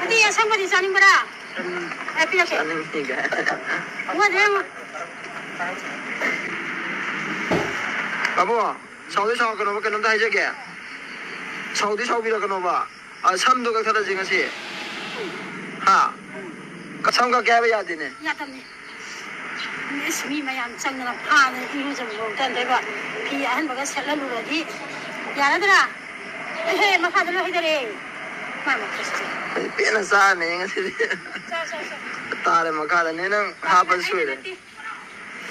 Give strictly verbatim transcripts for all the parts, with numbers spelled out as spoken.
ꯎꯇꯤ ꯑꯁꯪꯕꯗꯤ ꯆꯥꯅꯤꯡꯕ꯭ꯔꯥ? ꯑꯦ, ꯄꯤꯔꯛꯀꯦ꯫ ꯆꯥꯅꯤꯡꯉꯤꯒ꯫ ꯃꯣꯏꯗ ꯌꯦꯡꯉꯣ꯫ ꯕꯥꯕꯨ, ꯁꯥꯎꯗꯤ ꯁꯥꯎꯔꯛꯀꯅꯣꯕ, ꯀꯩꯅꯣꯝꯇ ꯍꯥꯏꯖꯒꯦ꯫ ꯁꯥꯎꯗꯤ ꯁꯥꯎꯕꯤꯔꯛꯀꯅꯣꯕ꯫ ꯑ, ꯁꯝꯗꯣ ꯀꯛꯊꯠꯂꯁꯤ ꯉꯁꯤ꯫ ꯍꯥ? ꯁꯝ ꯀꯛꯀꯦ ꯍꯥꯏꯕ ꯌꯥꯗꯦꯅꯦ꯫ ꯌꯥꯗꯕꯅꯦ꯫ ꯏꯁ, ꯃꯤ ꯃꯌꯥꯝ ꯆꯪꯗꯅ ꯐꯥꯗꯅ ꯏꯔꯨꯖꯕꯐꯥꯎ ꯇꯟꯗꯣꯏꯕ꯫ ꯐꯤ ꯑꯍꯟꯕꯒ ꯁꯦꯠꯍꯜꯂꯨꯔꯗꯤ ꯌꯥꯔꯗ꯭ꯔꯥ? ꯑꯦꯍꯦ, ꯃꯈꯥꯗ ꯂꯣꯏ ꯍꯩꯗꯔꯛꯑꯦ꯫ ꯃꯥ, ꯃꯥ, ꯆꯠꯁꯤ, ꯆꯠꯁꯤ꯫ ꯄꯦꯟꯅ ꯆꯥꯔꯅꯤ ꯉꯁꯤꯗꯤ꯫ ꯆꯥꯎ, ꯆꯥꯎ, ꯆꯥꯎ꯫ ꯇꯥꯔꯦ ꯃꯈꯥꯗꯅꯦ ꯅꯪ ꯍꯥꯞꯄ ꯑꯩꯅ ꯁꯣꯏꯔꯦ꯫ ꯅꯠꯇꯦ꯫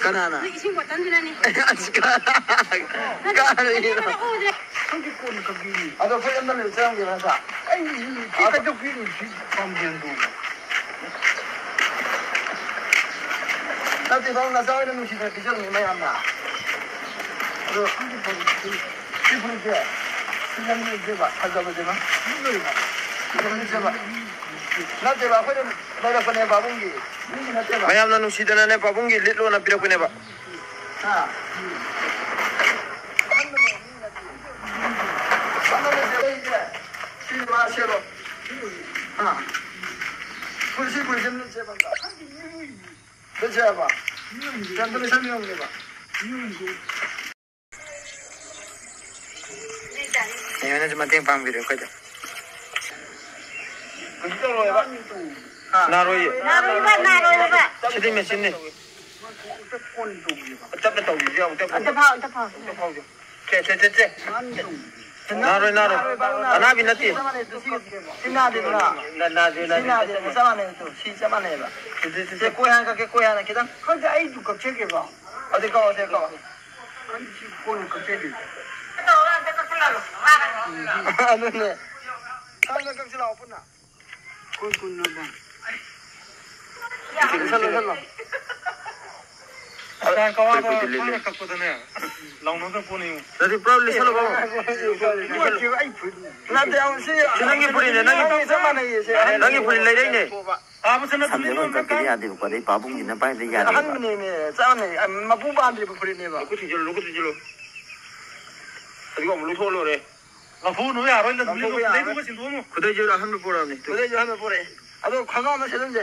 ꯀꯅꯥꯅ? ꯅꯣꯏ ꯏꯁꯤꯡ ꯕꯣꯇꯜꯗꯨꯅꯅꯦ꯫ ꯑꯁ, ꯀꯥ-, ꯀꯥꯔꯤꯅꯣ? ꯅꯠꯇꯦ, ꯅꯠꯇꯦ, ꯎꯗ꯭ꯔꯦ꯫ ꯈꯪꯗꯦ, ꯀꯣꯟꯅ ꯀꯛꯄꯤꯅꯤ꯫ ꯑꯗꯣ ꯐꯨꯔꯤꯠ ꯑꯝꯇ ꯂꯩꯔꯨ ꯆꯪꯉꯝꯒꯦ ꯅꯠꯇ꯭ꯔꯥ? ꯑꯩ ꯐꯤ ꯀꯩꯗꯧ ꯄꯤꯔꯨꯏ ꯁꯤ ꯄꯥꯝꯕꯦꯟꯗꯨ? ꯅꯠꯇꯦ, ꯅꯪ ꯅꯆꯥ ꯍꯣꯏꯅ ꯅꯨꯡꯁꯤꯗꯅ ꯄꯤꯖꯕꯅꯤ ꯃꯌꯥꯝꯅ꯫ ꯑꯗꯣ ꯁꯤ ꯐꯨꯔꯤꯠꯁꯦ, ꯁꯤ ꯂꯝꯖꯦꯜꯁꯦꯕ, ꯐꯖꯕꯁꯦ ꯅꯪ ꯂꯣꯏꯕ꯫ ꯁꯤ ꯂꯝꯖꯦꯜꯁꯦꯕ꯫ ꯅꯠꯇꯦꯕ, ꯑꯩꯈꯣꯏꯅ ꯂꯩꯔꯛꯄꯅꯦ ꯄꯥꯕꯨꯡꯒꯤ꯫ ꯃꯤꯒꯤ ꯅꯠꯇꯦꯕ꯫ ꯃꯌꯥꯝꯅ ꯅꯨꯡꯁꯤꯗꯅꯅꯦ ꯄꯥꯕꯨꯡꯒꯤ ꯂꯤꯠꯂꯣꯅ ꯄꯤꯔꯛꯄꯅꯦꯕ꯫ ꯍꯥ? ꯁꯤ ꯃꯥ ꯁꯦꯠꯂꯣ꯫ ꯍꯥ? ꯐꯨꯔꯤꯠꯁꯤ, ꯐꯨꯔꯤꯠꯁꯤ ꯑꯗꯨꯝ ꯂꯤꯠꯁꯦꯕ꯫ ꯂꯤꯠꯁꯦ ꯍꯥꯏꯕ꯫ ꯀꯩꯝꯇ ꯂꯤꯠꯁꯟꯕꯤꯔꯝꯒꯦꯕ꯫ ꯅꯦꯅꯦꯅꯁꯨ ꯃꯇꯦꯡ ꯄꯥꯡꯕꯤꯔꯦ ꯑꯩꯈꯣꯏꯗ꯫ ꯀꯩꯁꯨ ꯇꯧꯔꯣꯏꯕ꯫ ꯍꯥ? ꯅꯥꯔꯣꯏꯌꯦ꯫ ꯅꯥꯔꯣꯏꯕ, ꯅꯥꯔꯣꯏꯕ꯫ ꯁꯤꯗꯤ ꯃꯦꯆꯤꯟꯅꯤ꯫ ꯇꯞꯅ ꯇꯧꯕꯤꯁꯨ ꯌꯥꯎ, ꯇꯞꯅ꯫ ꯑꯝꯇ ꯐꯥꯎ, ꯑꯝꯇ ꯐꯥꯎ꯫ ꯑꯝꯇ ꯐꯥꯎꯁꯦ꯫ ꯁꯦ, ꯁꯦ, ꯁꯦ, ꯁꯦ꯫ ꯅꯥꯔꯣꯏ, ꯅꯥꯔꯣꯏ꯫ ꯑꯅꯥꯕꯤ ꯅꯠꯇꯦ꯫ ꯁꯤ ꯅꯥꯗꯦꯗꯅ꯫ ꯅꯥ-, ꯅꯥꯗꯦ, ꯁꯤ ꯅꯥꯗꯦ꯫ ꯅꯥꯗꯦ, ꯆꯞ ꯃꯥꯟꯅꯩ ꯑꯗꯨ꯫ ꯁꯤ ꯆꯞ ꯃꯥꯟꯅꯩꯕ꯫ ꯁꯤ, ꯁꯤ, ꯁꯤ꯫ ꯁꯦ, ꯀꯣꯏ ꯍꯥꯟꯅ ꯀꯛꯀꯦ, ꯀꯣꯏ ꯍꯥꯟꯅ ꯈꯤꯇꯪ꯫ ꯈꯪꯗꯦ, ꯑꯩꯁꯨ ꯀꯛꯆꯒꯦꯕ꯫ ꯑꯗꯨ ꯀꯛꯑꯣ, ꯁꯦ, ꯀꯛꯑꯣ꯫ ꯈꯪꯗꯦ, ꯁꯤ ꯀꯣꯟꯅ ꯀꯛꯆꯒꯦ꯫ ꯑꯗꯨꯅꯦ꯫ ꯊꯥꯡꯒ ꯀꯛꯁꯤ ꯂꯥꯛꯑꯣ ꯄꯨꯟꯅ꯫ ꯀꯣꯟ ꯀꯣꯟꯅꯕ꯫ ꯂꯩꯁꯜꯂꯣ, ꯂꯩꯁꯜꯂꯣ꯫ ꯑꯁ, ꯀꯋꯥꯗꯣ ꯑꯩꯈꯣꯏ ꯊꯥꯡꯅ ꯀꯛꯄꯗꯅꯦ, ꯑꯁ, ꯂꯥꯎꯅꯗ꯭ꯔ ꯄꯣꯠꯅꯤ꯫ ꯅꯠꯇꯦ, ꯄꯨꯔꯥ ꯂꯩꯁꯜꯂꯣ, ꯕꯥꯕꯨ꯫ ꯅꯠꯇꯦ, ꯑꯃ ꯁꯤ ꯁꯤ ꯅꯪꯒꯤ ꯐꯨꯔꯤꯠꯅꯦ, ꯅꯪꯒꯤ꯫ ꯆꯞ ꯃꯥꯟꯅꯩꯌꯦ, ꯁꯤ꯫ ꯅꯪꯒꯤ ꯐꯨꯔꯤꯠ ꯂꯩꯔꯛꯏꯅꯦ꯫ ꯑꯥ, ꯃꯁꯤ ꯅꯠꯇꯦ, ꯁꯝꯅꯦꯕ ꯅꯪ ꯀꯛꯀꯦꯗꯤ ꯀꯛ- ꯌꯥꯗꯦꯕꯀꯣ, ꯑꯗꯩ ꯄꯥꯕꯨꯡꯒꯤꯅ ꯄꯥꯏꯕꯗꯤ ꯌꯥꯗꯦꯕ꯫ ꯑꯍꯟꯕꯅꯦꯃꯦ, ꯆꯞ ꯃꯥꯟꯅꯩ꯫ ꯑ, ꯃꯄꯨ ꯄꯥꯟꯗ꯭ꯔꯤꯕ ꯐꯨꯔꯤꯠꯅꯦꯕ꯫ ꯂꯧꯈꯠ ꯊꯤꯡꯖꯤꯜꯂꯣ, ꯂꯧꯈꯠ ꯊꯤꯡꯖꯤꯜꯂꯣ꯫ ꯑꯗꯨꯒ ꯑꯃꯨꯛ ꯂꯧꯊꯣꯛꯑ ꯂꯣꯏꯔꯦ꯫ ꯂꯧꯊꯣꯛꯎꯅꯨ, ꯌꯥꯔꯣꯏ, ꯂꯧꯊꯣꯛꯄ ꯌꯥꯔꯣꯏ꯫ ꯈꯨꯗꯩꯗꯨꯒ ꯁꯤꯟꯗꯣꯛꯎꯅꯨ꯫ ꯈꯨꯗꯩꯁꯦ ꯑꯍꯟꯕ ꯄꯨꯔꯛꯑꯕꯅꯤ꯫ ꯈꯨꯗꯩꯁꯦ ꯑꯍꯟꯕ ꯄꯨꯔꯛꯑꯦ꯫ ꯑꯗꯣ ꯈꯣꯡꯒ꯭ꯔꯥꯎ ꯑꯃ ꯁꯦꯠꯍꯟꯁꯦ꯫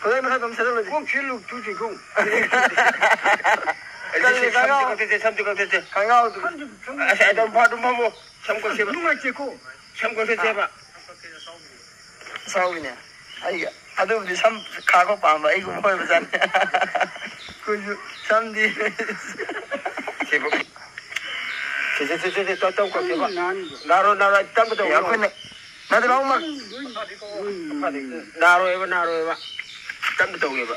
ꯈꯨꯗꯩ ꯃꯊꯛꯇ ꯑꯃ ꯁꯦꯠꯍꯜꯂꯁꯦ꯫ ꯀꯣꯛ ꯁꯤꯜꯂꯨ, ꯇꯨ ꯆꯤꯡꯈꯣꯡ꯫ ꯑꯩꯁꯦ ꯀꯔꯤ ꯁꯝꯁꯦ ꯈꯣꯡꯒ꯭ꯔꯥꯎ? ꯀꯛꯊꯠꯁꯦ, ꯁꯝꯁꯦ ꯀꯛꯊꯠꯁꯦ꯫ ꯈꯣꯡꯒ꯭ꯔꯥꯎꯗꯨ꯫ ꯑꯁ, ꯑꯗꯨꯝ ꯐꯝ, ꯑꯗꯨꯝ ꯐꯝꯃꯣ꯫ ꯁꯝ ꯀꯛꯁꯦꯕ꯫ ꯅꯨꯡꯉꯥꯏꯇꯦꯀꯣ꯫ ꯁꯝ ꯀꯛꯊꯠꯁꯦꯕ꯫ ꯑꯆꯥꯎꯕꯤꯅꯦ꯫ ꯑꯩ ꯑꯗꯨꯕꯨꯗꯤ ꯁꯝ ꯈꯥꯛꯄ ꯄꯥꯝꯕ ꯑꯩꯒꯨꯝꯕ ꯑꯣꯏꯕꯖꯥꯠꯅꯤ꯫ ꯑꯩꯈꯣꯏꯁꯨ ꯁꯝꯗꯤ ꯁꯤꯕꯨ-, ꯁꯤ, ꯁꯤ, ꯁꯤ, ꯁꯤ, ꯁꯤ, ꯇꯞ, ꯇꯞ ꯀꯛꯁꯦꯕ꯫ ꯅꯥꯔꯣ, ꯅꯥꯔꯣ, ꯇꯞꯅ ꯇꯧ꯫ ꯑꯩꯈꯣꯏꯅ ꯅꯠꯇꯦ, ꯂꯧꯃꯛ-, ꯅꯥꯔꯣꯏꯕ, ꯅꯥꯔꯣꯏꯕ꯫ ꯇꯞꯅ ꯇꯧꯒꯦꯕ꯫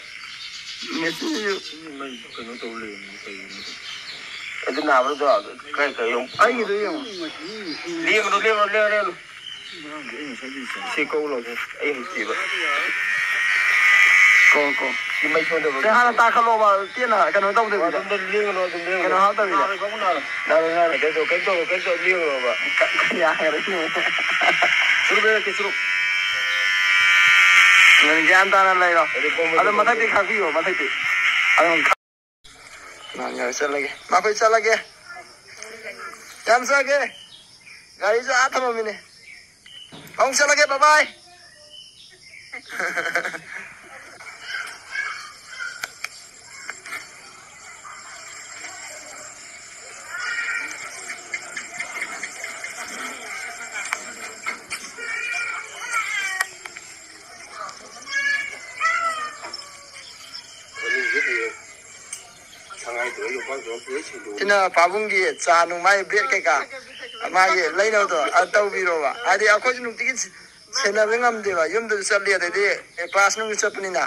ꯃꯦꯆꯤꯟꯁꯨ ꯀꯩꯅꯣ ꯇꯧ ꯂꯩꯔꯝꯃꯤ, ꯀꯩꯒꯤꯅꯣ? ꯑꯗꯨ ꯅꯥꯕꯗꯣ ꯀꯩ, ꯀꯩ ꯌꯦꯡꯉꯨ꯫ ꯑꯩꯒꯤꯗꯣ ꯌꯦꯡꯉꯨ꯫ ꯂꯦꯡꯒꯅꯨ, ꯂꯦꯡꯒꯅꯨ, ꯂꯦꯡꯒꯅꯨ, ꯂꯦꯡꯒꯅꯨ꯫ ꯁꯤ ꯀꯧ ꯂꯥꯎꯁꯦ꯫ ꯑꯩ ꯍꯩꯇꯦꯕ꯫ ꯀꯣ, ꯀꯣ꯫ ꯁꯤ ꯃꯩ ꯁꯣꯟꯗꯕ꯫ ꯁꯤ ꯍꯥꯟꯅ ꯇꯥꯈꯠꯂꯣꯕ, ꯇꯦꯟꯅ ꯀꯩꯅꯣ ꯇꯧꯗꯕꯤꯗ꯫ ꯑꯗꯨꯝ ꯂꯦꯡꯒꯅꯨ, ꯑꯗꯨꯝ ꯂꯦꯡꯒꯅꯨ꯫ ꯀꯩꯅꯣ ꯍꯥꯞꯇꯕꯤꯗ꯫ ꯅꯥꯔꯣꯏ, ꯅꯥꯔꯣꯏ, ꯅꯥꯔꯣꯏ꯫ ꯀꯩꯝ ꯇꯧ, ꯀꯩꯝ ꯇꯧ, ꯀꯩꯝ ꯇꯧ, ꯂꯦꯡꯒꯅꯣꯕ꯫ ꯌꯥꯔꯦ꯫ ꯆꯨꯔꯨꯞ ꯂꯩꯔꯛꯀꯦ, ꯆꯨꯔꯨꯞ꯫ ꯅꯪ ꯒ꯭ꯌꯥꯟ ꯇꯥꯅ ꯂꯩꯔꯣ꯫ ꯑꯗꯨ ꯀꯣꯝꯕ ꯑꯗꯣ ꯃꯊꯛꯇꯤ ꯈꯥꯛꯄꯤꯌꯣ, ꯃꯊꯛꯇꯤ꯫ ꯑꯗꯨꯝ ꯈꯥꯛ-, ꯅꯪ ꯌꯥꯔꯦ, ꯆꯠꯂꯒꯦ꯫ ꯃꯈꯣꯏ ꯆꯠꯂꯒꯦ꯫ ꯌꯥꯝ ꯆꯠꯂꯒꯦ꯫ ꯒꯥꯔꯤꯁꯨ ꯑꯥ ꯊꯝꯃꯝꯃꯤꯅꯦ꯫ ꯑꯃꯨꯛ ꯆꯠꯂꯒꯦ, bye bye꯫ ꯁꯤꯅ ꯄꯥꯕꯨꯡꯒꯤ ꯆꯥ ꯅꯨꯡ, ꯃꯥꯒꯤ bread ꯀꯩꯀꯥ, ꯃꯥꯒꯤ ꯂꯩꯅꯕꯗꯣ, ꯑ, ꯇꯧꯕꯤꯔꯣꯕ꯫ ꯍꯥꯏꯗꯤ ꯑꯩꯈꯣꯏꯁꯨ ꯅꯨꯡꯇꯤꯒꯤ ꯁꯦꯟꯅꯕ ꯉꯝꯗꯦꯕ꯫ ꯌꯨꯝꯗꯁꯨ ꯆꯠꯂꯤ, ꯑꯗꯩꯗꯤ class ꯅꯨꯡꯁꯨ ꯆꯠꯄꯅꯤꯅ꯫